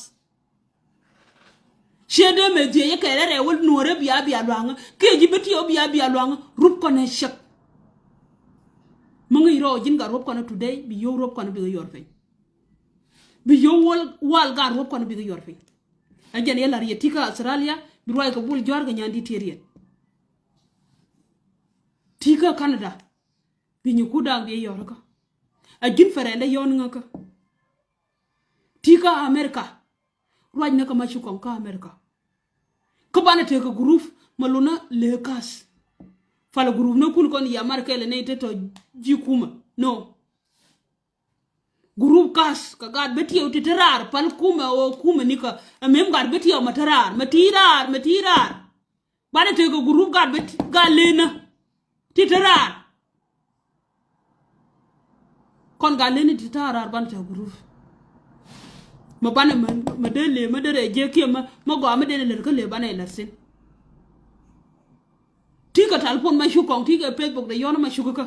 Ciɛ dee mɛ dhiec ɛ kɛɛl ɛ rɛw wä nuɔ̱ɔ̱rɛ bia bia lua̱ŋä kiɛ ji̱ bi tiɛw bia bia lua̱ŋä ruɔ̱p kɔnɛ cäk. Mi ŋäc rɔɔ ji̱n gaat ruɔ̱p kɔnɛ today bi yio̱w ruɔ̱p kɔnɛ bikɛ yuɔr piny. Bi yio̱w wal wal gaat ruɔ̱p kɔnɛ bikɛ yuɔr piny. Ɛ jɛn yɛ la̱r yɛ ti̱kä Australia bi ruac kɛ bul jua̱r kɛ nyan di̱t tiɛt yɛn. Ti̱kä Canada bi nyi ku da̱a̱k bi yɔr kä. A ji̱n fɛrɛl dee yɔn ŋäkä. Ti̱kä America. Ruac ni kä ma ci kɔŋ kä America. Kä banɛ tekɛ group ma lunä lëë ka̱th. Pal group ni kun kɔn yi America lɛ nɛy te tɔ ji̱ kumä. No. Group ka̱th kɛ gat bä tiɛw ti te raar pal kumä ɣöö kumä nikä. Ɛ mem gat bä tiɛw ma te raar ma ti raar ma ti raar. Banɛ tekɛ group gat bä ti gat lenä ti te raar. Kɔn gat lenä ti te raar banɛ tekɛ group. Mɛ banɛ mɛ dee le mɛ dee rɛ jiɛ kiɛ mɛ mɛ gɔaa mɛ dee lɛ lät kä le banɛ lät thin. Ti kɛ talpon ma cuk kɔŋ ti kɛ Facebook de yɔn ma cuk kä.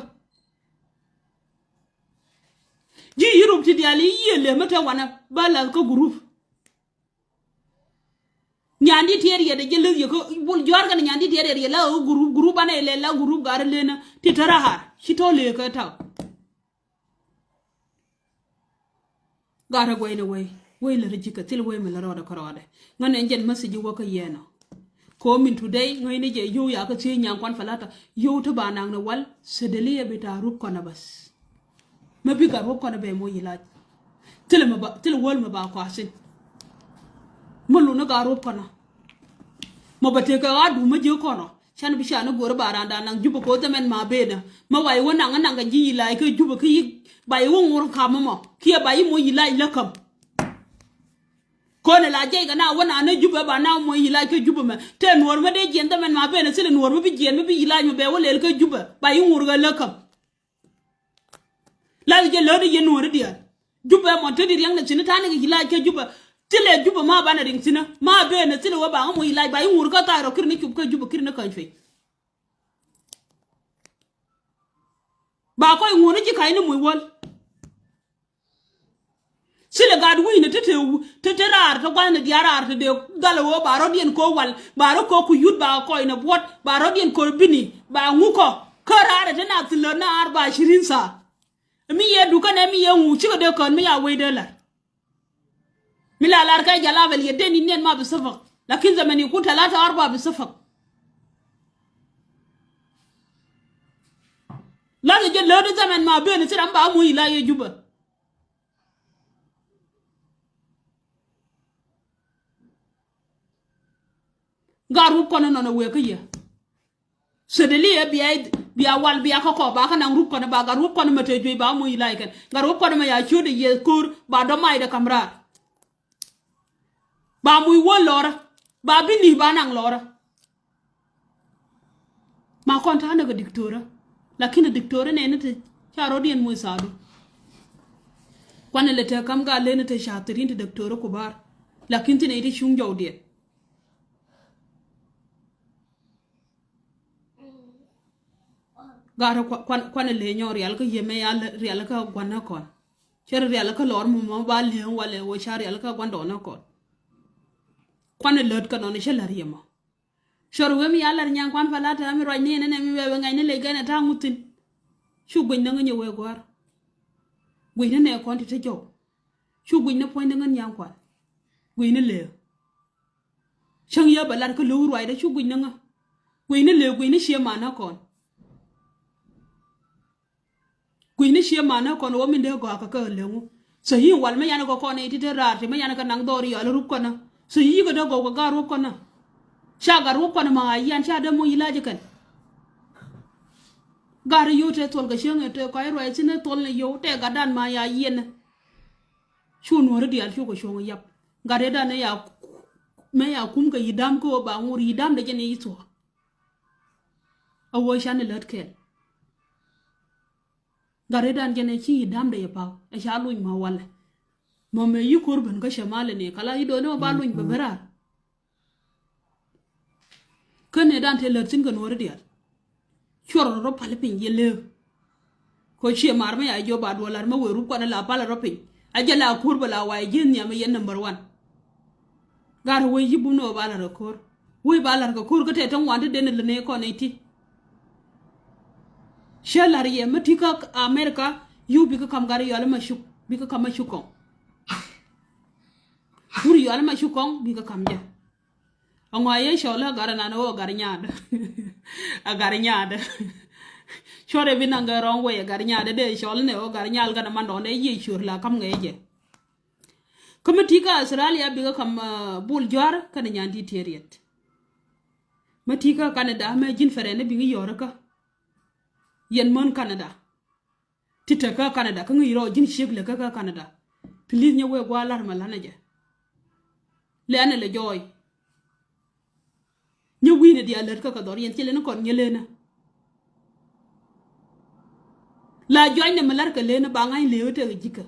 Ji̱ Europe ti diaal i̱ yiëë lëë mi te wanɛ bä lath kä group. Nyan di tiɛɛr yɛt ɛ jɛ läth yɛ kä bul jua̱a̱r kɛn nyan di tiɛɛr yɛt yɛ la ɣä group group banɛ ilɛ la group ga̱r ilënä ti te raar ci tɔ̱ lëë kä ta̱w. Gat rɛ guɛy ni wei wei lät ji̱ kɛ thil wei mi lät rɔɔdɛ kärɔɔdɛ. Ŋän ɛn jɛn message wä kä yɛn ɔ. Kɛ ɣöö min today ŋäcni jɛ yio̱w yakä thiec nyan kuan Falata yio̱w ti ba naŋni wal. Sedeliɛ bi ta̱a̱ rup kɔnä bäth. Mä bi gat rup kɔnä bɛ moc ilac. Thilɛ mi ba thilɛ wäl mi ba kɔasin. Mä luni gat rup kɔnä. Mɔ bɛ tekɛ ɣa̱a̱du mä ji̱ kɔnɔ. Can bi can ni go̱o̱ri ba randa naŋ Jubɛ ko̱ dhɛmɛn ma benä. Mä wa̱i̱ wä naŋ naŋ kɛ ji̱ ilac kä Jubɛ kä yi ba yi wä ŋur kam mɔ kiɛ ba yi moc ilac lä käm. Kɔnɛ la jiɛc kɛ na wä na ni Jubɛ ba na moc ilac kä Jubɛ mɛ tɛ nuɔr mä dee jiɛn dhɛmɛn ma benä thilɛ nuɔr mä bi jiɛn mä bi ilac mɛ bɛ wä lɛl kä Jubɛ ba yi ŋur kɛ lä käm. Lath jɛ lät i̱ yɛ nuɔ̱ɔ̱ri diaal. Jubɛ mɔ te di riɛŋ ni thi̱n ta̱a̱ ni kɛ ci lac kä Jubɛ. Thilɛ Jubɛ ma banɛ riŋ thi̱n ma ben ni thilɛ wä ba ŋä moc lac ba i̱ ŋuur kä tha̱a̱ rɔ kiri ni cup kä Jubɛ kiri ni käny piny. Ba kɔc ŋuur ni ji̱ ka̱c ni moc wäl. Thilɛ gat wi̱i̱ni te te te te raar te gua̱thni diaal raar te dee dhal ɣöö ba rɔ̱diɛn kɛ wal ba rɔ kɛ ku yut ba kɔc ni buɔ̱t ba rɔ̱diɛn kɛ bini ba ŋukɔ kä raar te na thilä na ar ba cirin thaa. Mi yɛ dukä nɛ mi yɛ ŋu cikɛ dee kään mi ya wec dee la̱r. Mi la lar kɛ jalabɛl yɛ dee ni niɛn ma bi sifak lakin zaman ikun talata arba bi sifak. Lath jɛ lät zaman ma ben thil ram ba moc ila yɛ Jubɛ. Gat rup kɔn inɔn a wëë kä yɛ. Sedeliɛ bia bia wal bia kä kɔ ba kä naŋ rup kɔn ba gat rup kɔn mɛ te juec ba moc ilay kɛn gat rup kɔn mɛ ya ciöt de yɛ ko̱r ba dɔ̱ macdɛ kam raar. Ba moc wä lɔrä ba bi ni̱ ba naŋ lɔrä. Ma kɔn ta̱a̱ nɛ kɛ diktorä. Lakin diktorä nɛni te ca rɔ̱diɛn moc thaadu. Kuanɛ lɛ te kam gat leni te ca thirin te diktorä kubaar. Lakin thin nɛy te cuŋ jɔwdiɛn. Gat kuan kuan lɛ nyɔ rial kä yemɛ ya rial kä guan nä kɔn. Cɛ rial kä lɔr mɔ mɔ ba lɛ walɛ wä ca rial kä guan dɔn nä kɔn. Kuan lät kä nɔn cɛ lär yemɔ. Cɔr wee mi ya lär nyan kuan Falata mi ruac ni ɛn ɛn ɛn mi wee wee ŋa̱cni lec gɛn ɛ ta̱a̱ ŋuthin. Cu guic ni ŋäny ɛ wee gua̱a̱r. Guic ni nɛ kɔn ti te jɔw. Cu guic ni puɔ̱ny ni ŋän nyan kuan. Guic ni lëë. Cäŋ yä bɛ lar kä lo̱w ruacdä cu guic ni ŋä. Guicni lëë guicni cie manä kɔn. Guicni cie manä kɔn wä min dee gɔaa kɛ kɛ lëŋu. So yin wal mi yan kɛ kɔn i̱ ti te raar ti mi yan kɛ naŋ dhɔr yɔl rup kɔnä. So yi kɛ dee gɔw kɛ gar rup kɔnä. Ca gar rup kɔnä ma a yian ca dee mo yi lajɛ kɛn. Gar yio̱w te thuɔl kɛ cieŋ te kɔc ruac thin thuɔl ni yio̱w te gatdan ma ya yiɛn. Cu nuɔ̱ri diaal cu kɛ cuɔ̱ŋ yap. Gat ëëdan ëë ya mɛ ya kum kɛ yi dam kä ba ŋur yi dam de jɛn i̱ thuɔ̱k. A wä can ilät kɛl. Gat ëëdan jɛn ɛ ci yi dam de yɛ pa̱k ɛ ca luny ma walɛ. Ma mɛ yi ko̱r ben kä cɛ malɛ ni kala yi do̱ni ma ba luny bɛ ben raar. Kä nɛy dan te lät thi̱n kɛ nuɔ̱ɔ̱ri diaal. Cuɔr rɔ rɔ pal piny yɛ lëë. Kɛ cie mar mi ya jiɔ ba duɔl lar mi wëë rup kuan la pal rɔ piny. A jɛ la ko̱r bɛ la wa ji̱ nhiam yɛn number one. Gar wëë yi bum ni wä ba lar kɛ ko̱r. Wëë ba lar kɛ ko̱r kä tɛ täŋ wan ti den lä nɛy kɔn nɛy ti. Cä lar yɛ mi ti kä America. Yio̱w bikɛ kam gar yɔal ma cuk bikɛ kam ma cuk kɔŋ. Wur yɔal ma cuk kɔŋ bikɛ kam jɛ. Aŋɔ a yee cɔl a gar nan ɣöö a gar nyaadä. A gar nyaadä. Cuɔrɛ bi naŋ kɛ wrong way a gar nyaadä dee cɔl ni ɣöö gar nyal kɛn a mandɔɔn dee yiëë cuɔr la kam ŋɛ jɛ. Kä mi ti kä Australia bikɛ kam, ah, bul juar kɛn a nyan ti tiɛ riɛt. Mi ti kä Canada mɛ ji̱n fɛrɛn ni bikɛ yɔr kä. Yɛn män Canada. Ti te kä Canada kä ŋi̱i̱c rɔ ji̱n ciek lɛ kä kä Canada. Please nyɛ wee gua̱a̱ lar mɛ lanɛ jɛ. Lɛ anɛ lɛ jɔɔy. Nyɛ wi̱i̱nɛ diaal lät kä kɛ dhɔr yɛn ci lɛ ni kɔn nyɛ lenä. La jɔacnɛ mɛ lar kɛ lenä ba ŋa̱ny lëë wä tekɛ ji̱kä.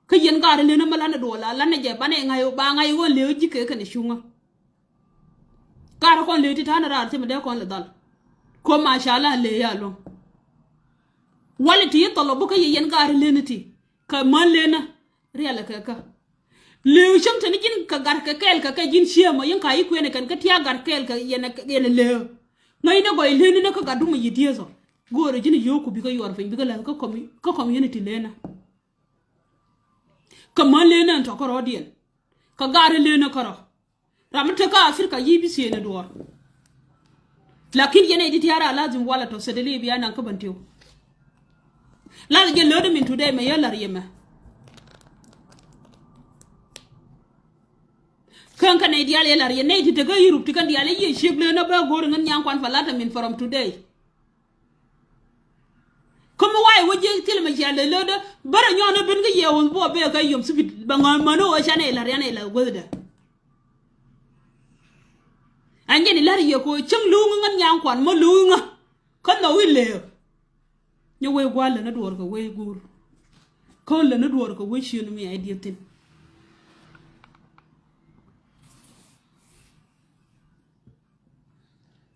Kä yɛn gaarä lenä mɛ lanɛ duɔl la lanɛ jɛ banɛ ŋa̱y ba ŋa̱y ɣöö lëë wä ji̱kä kɛnɛ cuŋä. Gaarä kɔn lëë ti ta̱a̱nɛ raar cɛ mɛ dee kɔn lɛ dhal. Ko ma ca la lëë ya luɔ̱ŋ. Walɛ ti yi thɔlɔ bä kä yɛ yɛn gaari leni ti kɛ män lenä. Rialɛ kɛ kä lëë cäŋ teni ji̱n kɛ gat kɛ kɛɛl kɛ kɛ ji̱n ciëmɔ yɛn ka yi kuënɛ kɛn kä tia̱a̱ gat kɛɛl kɛ yɛn, yɛn lëë. Ŋäcnɛ gɔy lenä kä gat dumɔ yi dieth ɔ. Go̱o̱rɛ ji̱n yio̱o̱ku bikɛ yuɔr piny bikɛ la̱th kä com-, kä community lenä. Kä män lenä ɛn tɔ̱ kärɔ̱diɛn. Kä gaari lenä kärɔ̱. Ram mi te kä Africa yi bi thieen ɛ duɔɔr. Lakin yɛn ɛ di tiara lazim wala tɔ sɛdɛ li bia naŋ kä bän tiw. Lath jɛ löödä min today mɛ yɛ la̱r yɛ mɛ. Kän kä nɛy diaal yɛ la̱r yɛ nɛy ti te kä Europe ti kän diaal yɛ yiëë ciek löödä bä go̱o̱r ŋän nyaŋ kuan fa la̱t min from today. Kä mi wayɛ wä jiɛk thilɛ mɛ cia lɛ löödä bärɛ nyɔɔnä ben kä yɛ wä buɔ bee kä yom thibit bɛ ŋɔ̱ɔ̱n män wä canɛ ilar yanɛ ilar guäthdä. An jɛn ilar yɛ kɛ wä cäŋ luuŋä ŋän nyaŋ kuan mä luuŋä. Kä nhɔk i̱ lëë nyɛ wee gua̱a̱r länä duɔɔr kɛ wee guur. Kä länä duɔɔr kɛ wee ciöön mi a i̱ dieth thi̱n.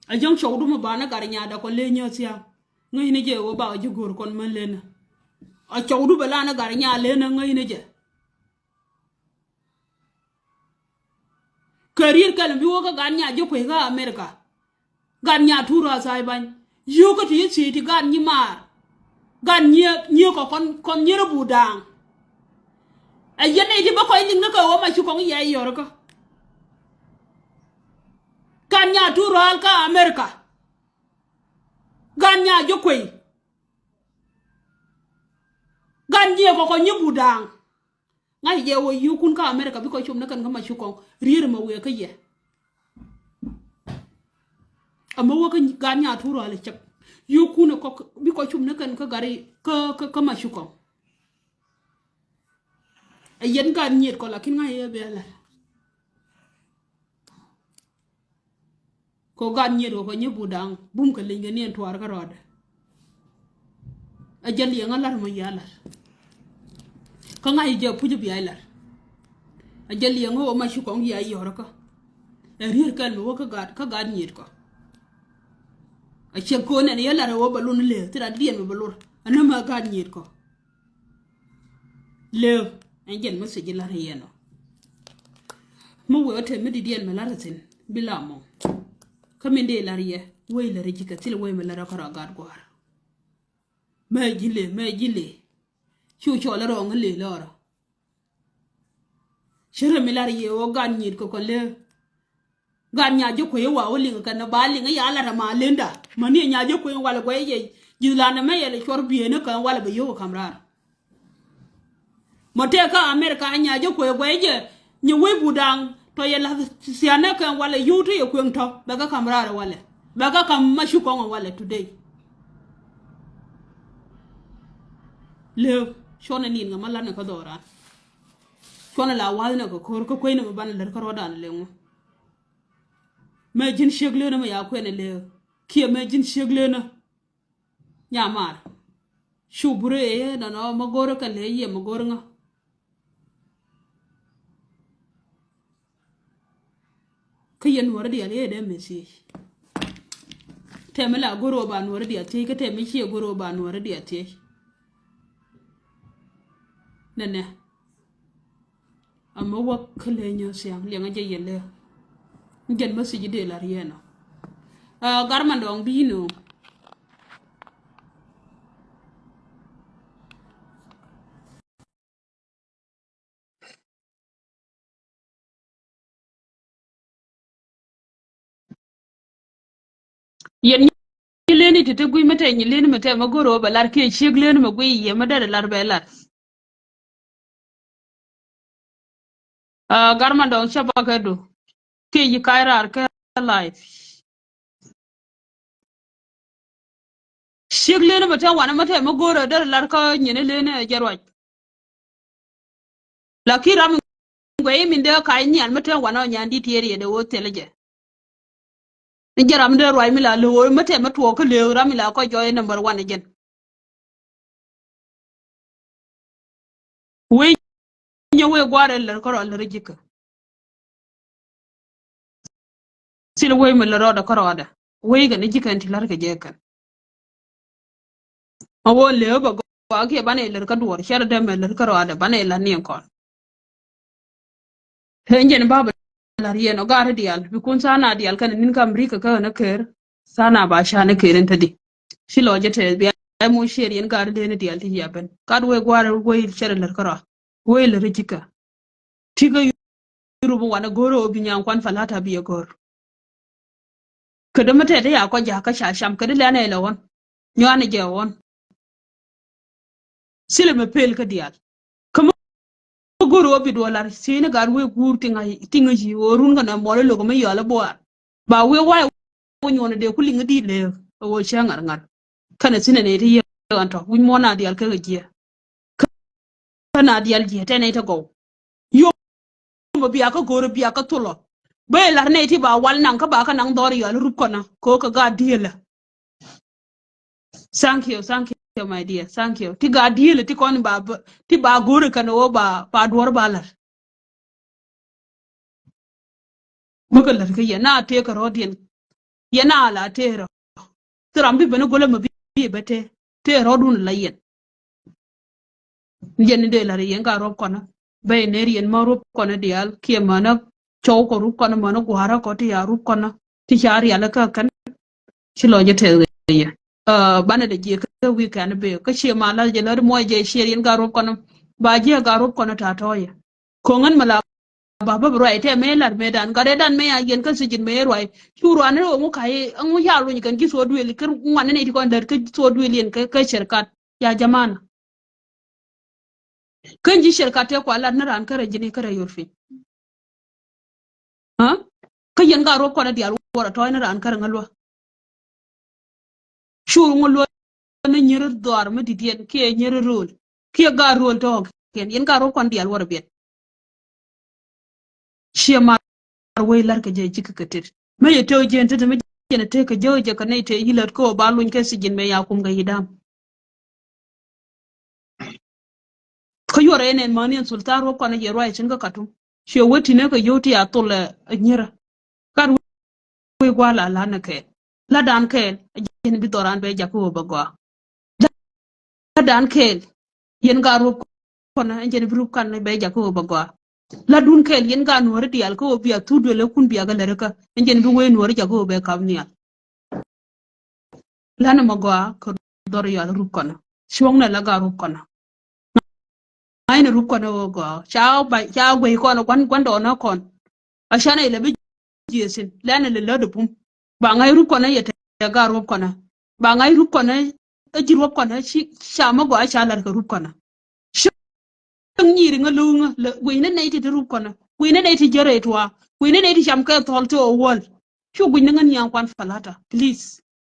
A jäŋ cɔwdu mi banä gat nyaatdä kɔ lee nyääth thia̱a̱ŋ. Ŋäcni jɛ ɣöö bakɔ ji̱ go̱o̱r kɔn män lenä. A cɔwdu bɛ lanä gat nyaa lenä ŋäcni jɛ. Kɛ riet kɛl mi bi wä kä gat nyaa ji̱ kuec kä America. Gat nyaa tuur a tha̱a̱c bany. Yio̱o̱kä ti yi thiec ti gat nyi maar. Gat nyiee, nyiee kɔ kɔn, kɔn nyier a buudaaŋ. Ɛ yɛn nɛy ti bä kɔc liŋ ni kɛ ɣöö ma ci kɔŋ yɛ yɔrkä. Gat nyaa tuur a kä America. Gan nya ji̱ kuey. Gan nyiëë kɔ kɔ nyi budaaŋ. Ŋa̱c jɛ wä yio̱o̱kun kä America bikɔ cum ni kɛn kä ma ci kɔŋ rier mɛ wëë kä yɛ. Ɛmɛ wä kä gan nya tuur rual cɛk yio̱o̱kun kɔ bikɔ cum ni kɛn kä gari kä, kä, kä ma ci kɔŋ. Ɛ yɛn gan nyiet kɔ lakin ŋa̱c yɛ bia lɛ. Kɛ ɣöö gat nyiet kɛ kɔ nyi budaaŋ bum kɛ leny kɛ ni ɛn tuaar kä rɔɔdɛ. Ɛ jɛ liɛŋä lar mɔ yia lar. Kä ŋa̱c jɛ puc bia lar. Ɛ jɛ liɛŋä ɣöö ma ci kɔŋ yia yɔrkä. Ɛ rier kɛl mi wä kä gat, kä gat nyiet kɔ. Ɛ ciɛ ko̱n ɛn yɛ lar ɛ wä bɛ lun lëë thil a diɛn mi bɛ lor. Ɛ nä ma gat nyiet kɔ. Lëë ɛn jɛn message lar yɛn ɔ. Mi wee ɔ te mi didiɛn mi lar thi̱n bi la mɔ. Kä min dee lar yɛ wee lar ji̱ kɛ thil wee mi lar ɔ kärɔ gat gua̱a̱r. Mɛ ji̱ lëë, mɛ ji̱ lëë. Cu cɔl rɔɔŋ lëë lɔrɔ. Cärɛ mi lar yɛ ɔ gat nyiet kɛ kɔ lëë. Gat nya ji̱ kuec wa wä liŋ kɛn ba liŋ ya lat ama lenda. Mani nya ji̱ kuec walɛ guɛc jɛ ji̱ landɛ mɛ yɛlɛ cuɔr bieni kɛn walɛ bɛ yio̱k kam raar. Mɔ tëë kä America nya ji̱ kuec guɛc jɛ nyi wec bu daŋ tɔ yɛ lath thianɛ kɛn walɛ yio̱k ti yɛ kueŋ tɔ bɛ kä kam raar walɛ bɛ kä kam ma cu kɔŋ walɛ today. Lëë cuɔnɛ liŋ ŋa ma lat ni kä dhɔran. Cuɔnɛ la wa̱th ni kä ko̱r kä kuec ni ma banɛ lät kä ruɔdan liŋ ŋu. Mɛ ji̱n ciek lenä mɛ ya kuɛn ilëë kiɛ mɛ ji̱n ciek lenä. Nyamar cu burɛ ëë nɔnɔ mɛ go̱rä kɛ lëë yɛ mɛ go̱rä ŋä. Kä yɛn nuɔrä diaal yɛ dee mɛ thiec. Tɛmɛ la go̱rä ba nuɔrä diaal thiec kä tɛmɛ ciɛ go̱rä ba nuɔrä diaal thiec. Nɛnɛ. Amä wäk kä leny ɔ thiaŋ liɛŋä jɛ yɛn lëë. Jɛn message dee la riɛn ɔ. Aa, gar man dɔŋ bi nööŋ. Yɛn nyi leni ti ti gui̱ mi tɛ nyi leni mi tɛ mi go̱r ɣöö bɛ lar kiɛ ciek leni mi gui̱ yiëë mi dɛr lar bɛ lar. Aa, gar man dɔŋ cä bakɛ du kiɛ yi ka̱y raar kɛ life. Ciek leni mi tɛ wanɛ mi tɛ mi go̱r ɣöö dɛr lar kä nyini leni jɛ ruac. Lakin ram in guɛy min dee ka̱c nhial mi te wanɔ nyan dit tiee riet ɛ ɣöö thilɛ jɛ. Ni jɛ ram dee ruac mi la lo̱o̱ mi te mi tuɔɔk kä lëë ram mi la kɔc jɔɔy number one jɛn. Wee nyɛ wee gua̱a̱r ɛ lär kärɔa lär ji̱kä. Thil wec mi lät rɔɔdɛ kä rɔɔdɛ wec kɛn ji̱ kɛn ti la̱t kɛ jɛ kɛn. A wä lëë bä gɔaa kiɛ banɛ lät kä duɔɔr cɛ rɔ dee mɛ lät kä rɔɔdɛ banɛ la̱t ni ɛn kɔn. Pen jɛn ba bä la̱t yɛn ɔ ga̱a̱t diaal bi kun tha̱a̱ŋ na diaal kɛn ni̱n kä Amerika kä ɣän ɛ ker. Tha̱a̱ŋ na ba ca̱a̱n ɛ ker in te di ci lɔ jɛ tɛth bia. Ɛ moc ciɛ riɛn ga̱a̱t dee ni diaal ti yia ben gat wee gua̱a̱r wee cɛ rɔ lät kä rɔɔdɛ wee lät ji̱kä. Ti kä Europe wanɛ go̱r ɣöö bi nyaŋ kuan falata bi ɛ go̱r. Kädɛ mi tɛt ya kɔ jakä ca cam kädɛ lɛn ɛ lɛ ɣɔn nyuan ɛ jɛ ɣɔn. Thilɛ mi pel kä diaal kä mi go̱r ɣöö bi duɔl lar thiecni gat wee guur tiŋä yi̱ ɣöö run kɛnɛ muɔl ɛ lo̱k mi yɔl ɛ buaar. Ba wee wa̱a̱ wä nyuɔn ɛ dee ku liŋ ɛ di̱i̱t lëëk ɛ ɣöö cä ŋa̱r ŋa̱r. Kɛnɛ thi̱n ɛ nɛy ti yiëë ɣän tɔ̱ wi̱c muɔ̱ɔ̱n na diaal kɛ kɛ jiɛ. Kä na diaal jiɛ tɛ nɛy ti gɔw. Yom bia kä go̱o̱r bia kä thulɔ. Bä ilar nɛy ti ba wal naŋ kä ba kä naŋ dhɔr yɔal rup kɔnä ko̱ kä gaat diëlä. Thank you, thank you my dear, thank you. Ti gaat diëlä ti kɔn ba ti ba go̱o̱r kɛn wä ba ba duɔr ba lar. Bä kä lät kä yɛn na tëë kɛ rɔ̱diɛn. Yɛn na la tëë rɔ. Thil ram bi ben golä mɛ bi bi bä tëë tëë rɔ̱dun la yɛn. Yɛn ni dee la̱r yɛn ka ruɔp kɔnä bä yɛn ner yɛn mä ruɔp kɔnä diaal kiɛ mänä cɔw kɔ rup kɔnä mänä gua̱a̱rä kɔ ti ya rup kɔnä ti ca rialä kä kɛn. Ci lɔ jɛ tɛth kɛ yɛ. Banɛ dɛ jiɛ kä weekend bee kä ciɛ ma lath jɛ lät muɔc jɛ ciɛ yɛn ka ruɔp kɔnä ba jiɛ ka ruɔp kɔnä ta̱a̱ tɔ̱ yɛ. Ko̱ŋän mi la ba bä bi ruac tɛ mëë lat mëëdan gat rɛɛdan mëë a yɛn kä thijin mëë ruac cu ruan ni ɣöö ŋu ka̱c ŋu ca luny kɛn ji̱ thuɔɔk duëël kä ŋuan ni nɛy ti kɔn dät kä thuɔɔk duëël yɛn kä kä cerkat ya jamana. Kän ji̱ cerkat tɛ kua lat ni raan kärɛ ji̱ni kärɛ yor piny. Kä yɛn ka ruɔp kɔn a diaal wuɔr a tɔ̱ɔ̱c ni raan kärɛ ŋä luä. Cur ŋu luɔt ni nyiri dhɔar mi di̱t yɛn kiɛ nyiri rööl kiɛ gaat rööl tɔ̱ kiɛn yɛn gaat ruɔp kɔn diaal wä rɔ biɛt. Ciɛ mar wec la̱r kɛ jɛ ji̱ kɛ kɛ tet mi yɛ tëë jiɛn tet mi jɛn ɛ tëë kɛ jɛ jɛ kɛ nɛy tëë yi lät kä ɣöö ba luny kɛ thijin mɛ ya kum kɛ yi dam. Kä yuɔr ɛn ɛn mäni ɛn thul thaar wä kɔn ɛ jɛ ruac cin kä Katum. Ciɛ wä tinɛ kɛ yio̱w ti a thul ɛ nyierä. Gat wee gua̱a̱ la la̱t ni kɛɛl. La̱tdan kɛɛl ɛ jɛn bi dhɔran bɛ jakä wä bɛ gɔaa. La̱tdan kɛɛl yɛn gaat ruɔp kɔn ɛ jɛn bi rup kan bɛ jakä wä bɛ gɔaa. La̱tdun kɛɛl yɛn gaat nuɔ̱ɔ̱ri diaal kä wä bia thuk duël ɛ kun bia kɛ lät kä ɛ jɛn bi wee nuɔ̱ɔ̱ri jakä wä bɛ kap nhial. La̱t ni mɛ gɔaa kɛ dhɔr yɔal rup kɔnä. Cuɔ̱ŋnɛ la gat rup kɔnä. Ŋa̱cnɛ rup kɔnä ɣöö gɔaa ca ba ca guey kɔn gua̱n gua̱n dɔɔnä kɔn. A canɛ ilɛ bi jiɛthin lɛn a lɛ lätdɛ bum. Ba ŋa̱c rup kɔnä yɛ tɛ gaat rup kɔnä. Ba ŋa̱c rup kɔnä ɛ ji̱ rup kɔnä ci ca mä gɔaa ca la̱t kɛ rup kɔnä. Cäŋ nyiri ŋä lo̱o̱ŋä lɛ guiy ni nɛy ti ti rup kɔnä, guiy ni nɛy ti järɛ tuaak, guiy ni nɛy ti cam kɛ thɔl ti ɣöö wäl. Cu guic ni ŋän nyiaŋ kuan Falata, please.